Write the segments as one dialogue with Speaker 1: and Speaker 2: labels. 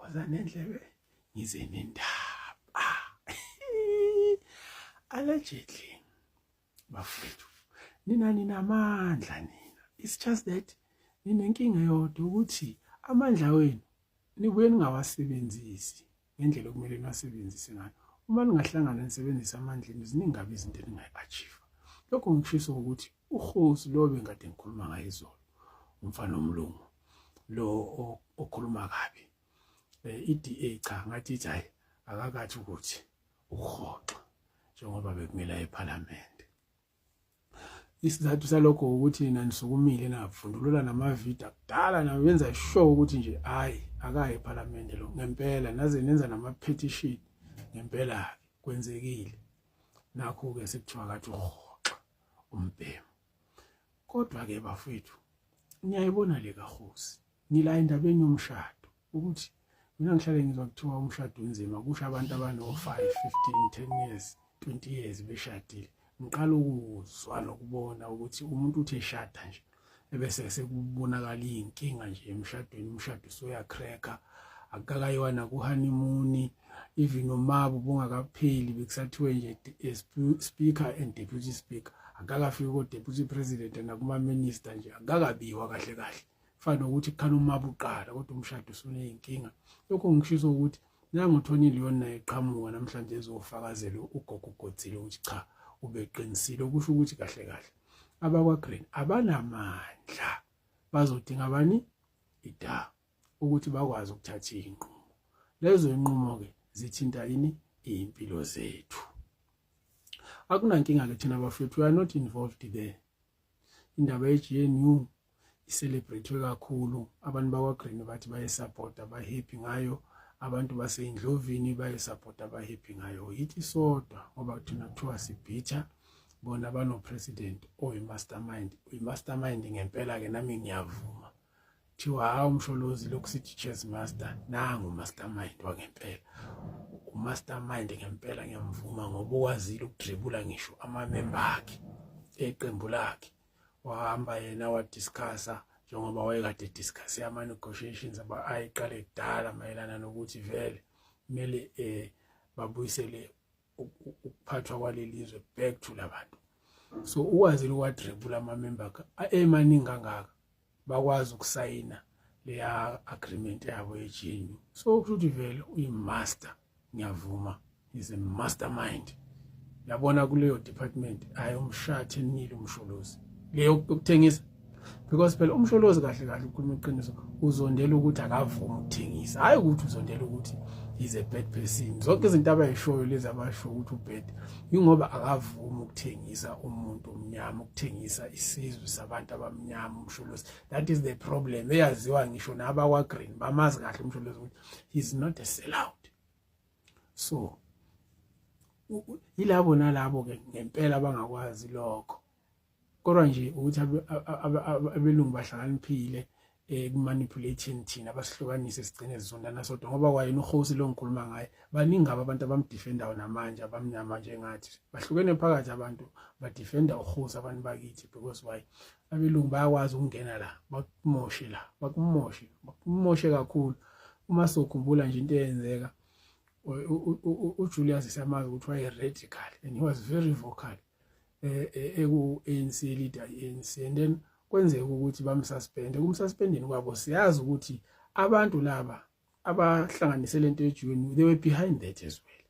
Speaker 1: Woza nendlebe ngize nendaba. Allegedly bafethu nina ninamandla nina. It's just that ninenkinga eyodwa ukuthi amandla wenu nibuye ningawasebenzisi ngendlela okumele niwasebenzise ngayo. Uma ningahlangana nisebenzise amandla enu ziningi kabi izinto eningayi-achieve. Lokho ngikushiso ukuthi uHosi lo bengikade ngikhuluma ngaye izolo, umfana omlungu lo okhuluma kabi i-DA, cha ngathi ithi hayi akakathi ukuthi uhoxa njengoba bekumele aye ephalamende. Isizathu salokho ukuthi nina nisukumile navundulula namavidiyo akudala nawenza sure ukuthi nje hayi akaye ephalamende lo ngempela, naze nenza nama-petition ngempela-ke kwenzekile. Nakho-ke sekuthiwa kathi uhoxa umbhemu. Kodwa-ke bafethu niyayibona le kaHosi, ngila endabeni yomshado ukuthi mina ngihlale ngizwa kuthiwa umshado unzima, kusho abantu abano-5, 15, 10 years, 20 years beshadile. Ngiqala ukuzwa nokubona ukuthi umuntu uthi eshada nje ebese sekubonakala iy'nkinga nje emshadweni, umshado usuyakhrekha, akukakayiwa naku-honeymoon, even nomabo bungakapheli bekusathiwe nje speaker and deputy speaker, akukakafiki ko-deputy president nakuma-minister nje, akukakabiwa kahle kahle. Fana nokuthi kukhona umabo uqala kodwa umshado usuney'nkinga. Lokho ngikushiso ukuthi nangu Tony Leon naye eqhamuka namhlanje ezofakazela ugogo uGodzilla ukuthi cha ubeqinisile, okusho ukuthi kahle kahle abakwa-Green abanamandla, bazodinga bani ida ukuthi bakwazi ukuthatha iy'nqumo. Lezo y'nqumo-ke zithinta ini? Iy'mpilo zethu. Akunankinga-ke thina bafethu, we are not involved there. Indaba ye-GNU i-celebrate kakhulu, abantu bakwa-Green bathi bayesapota, ba-happy ngayo, abantu baseyindlovini bayesapota, ba-happy ngayo. Yithi sodwa ngoba thina kuthiwa sibhitha, bona bano-president oyi-mastermind, uyi-mastermind ngempela-ke, nami ngiyavuma. Kuthiwa hawu uMsholozi lokhu sithi chess master, nangu mastermind wangempela, umastermind ngempela ngiyamvuma ngoba ukwazile ukudribula ngisho amamemba akhe eqembu lakhe. Wahamba yena wadiscussa njengoba wayekade discuss ama-negotiations ayiqale kudala mayelana nokuthi vele kumele babuyisele ukuphathwa kwaleli zwe back to labantu. So ukwazile ukwadribula amamemba akhe emaningi kangaka, bakwazi ukusayina leya agreement yabo ye-GNU. So kusho ukuthi vele uyi-master, ngiyavuma, is a mastermind. Yabona kuleyo department hayi umshathe nile uMsholozi leyo yokuthengisa, because phela uMsholozi kahle kahle ukhuluma iqiniso uzondela ukuthi akavumi ukuthengisa, hayi ukuthi uzondela ukuthi he's a bad person. Zonke izinto abayishoyo lezi abasho ukuthi ubad ingoba akavumi ukuthengisa umuntu omnyama, ukuthengisa isizwe sabantu abamnyama uMsholozi. That is the problem eyaziwa ngisho nabakwa-Green, bamazi kahle uMsholozi ukuthi he's not a sellout. So yilabo nalabo ke ngempela bangakwazi lokho, kodwa nje ukuthi abelungu bahlakaniphile ekumanipulating thina, basihlukanise sigcine sizondana sodwa, ngoba kwayena uHosi lo ngikhuluma ngaye baningi abo abantu abamdefendayo namanje abamnyama njengathi, bahlukene phakathi abantu badefenda uHosi abantu bakithi. Because why? Abelungu bayakwazi ukungena la bakumoshe la, bakumoshe, bakumoshe kakhulu. Uma sokhumbula nje into eyenzeka uJulius, siyamazi ukuthi waye radical and he was very vocal eku-ANC, leader i-ANC, and then kwenzeka ukuthi bamsuspende. Kumsuspendeni kwabo siyazi ukuthi abantu laba abahlanganise lento ye-GNU, they were behind that as well.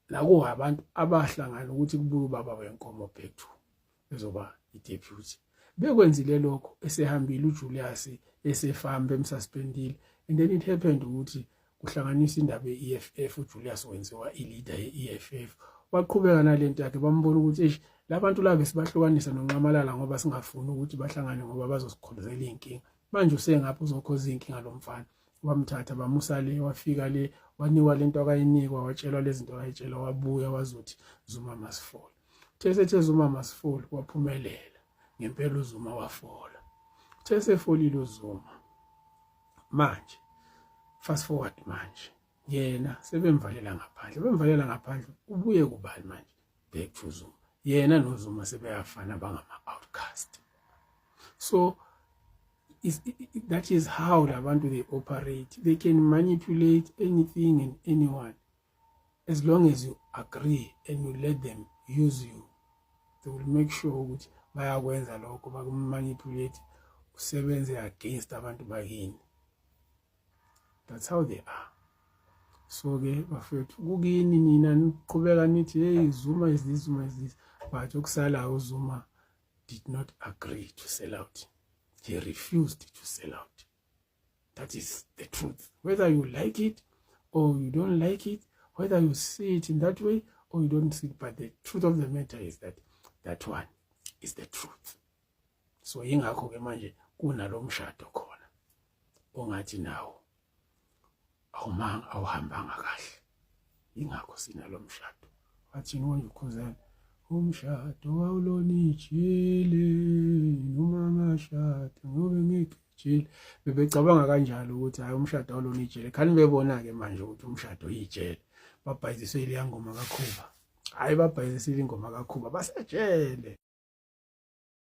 Speaker 1: Nakuwo abantu abahlangana ukuthi kubuye ubaba wenkomo back to ezoba i-deputy. Bekwenzile lokho esehambile uJulius, esefamba bemsuspendile, and then it happened ukuthi kuhlanganisa indaba ye-EFF, uJulius wenziwa i-leader ye-EFF, waqhubeka nalento yakhe. Bambona ukuthi eish labantu laba sibahlukanisa noNxamalala ngoba singafuni ukuthi bahlangane ngoba bazosikhonzela iy'nkinga, manje usengapha uzokhoza iy'nkinga lo mfana. Wamthatha bamusa le, wafika le, wanikwa lento akayinikwa, watshelwa lezi zinto akayitshelwa, wabuya wazothi Zuma must fall. Uthe sethe Zuma must fall, waphumelela ngempela uZuma, wafola. Uthe sefolile uZuma manje, fast forward manje yena sebemvalela ngaphandle, bemvalela ngaphandle, ubuye kubani manje? Back to Zuma. Yena noZuma sebeyafana, bangama outcast. So Is that is how labantu they operate. They can manipulate anything and anyone as long as you agree and you let them use you. They will make sure ukuthi bayakwenza lokho, bakumanipulate usebenze against abantu bakini. That's how they are. So ke bafethu, kukini nina niqhubeka nithi, "Hey, Zuma is this, Zuma is this," but okusalayo, uZuma did not agree to sell out. He refused to sell out. That is the truth, whether you like it or you don't like it, whether you see it in that way or you don't see it, but the truth of the matter is that that one is the truth. So ingakho ke manje kunalo mshado khona ongathi nawo awumanga, awuhambanga kahle. Ingakho sinalo mshado. Wathini wonje uKhuzani? Umshado wawulona ijele, noma ngashada ngobe ngigijile. Bebecabanga kanjalo ukuthi hayi, umshado awulona ijele. Khani bebona ke manje ukuthi umshado uyijele. Babhayiziswe ile ngoma kaKhuba. Hayi, babhayizisile ingoma kaKhuba, basejele.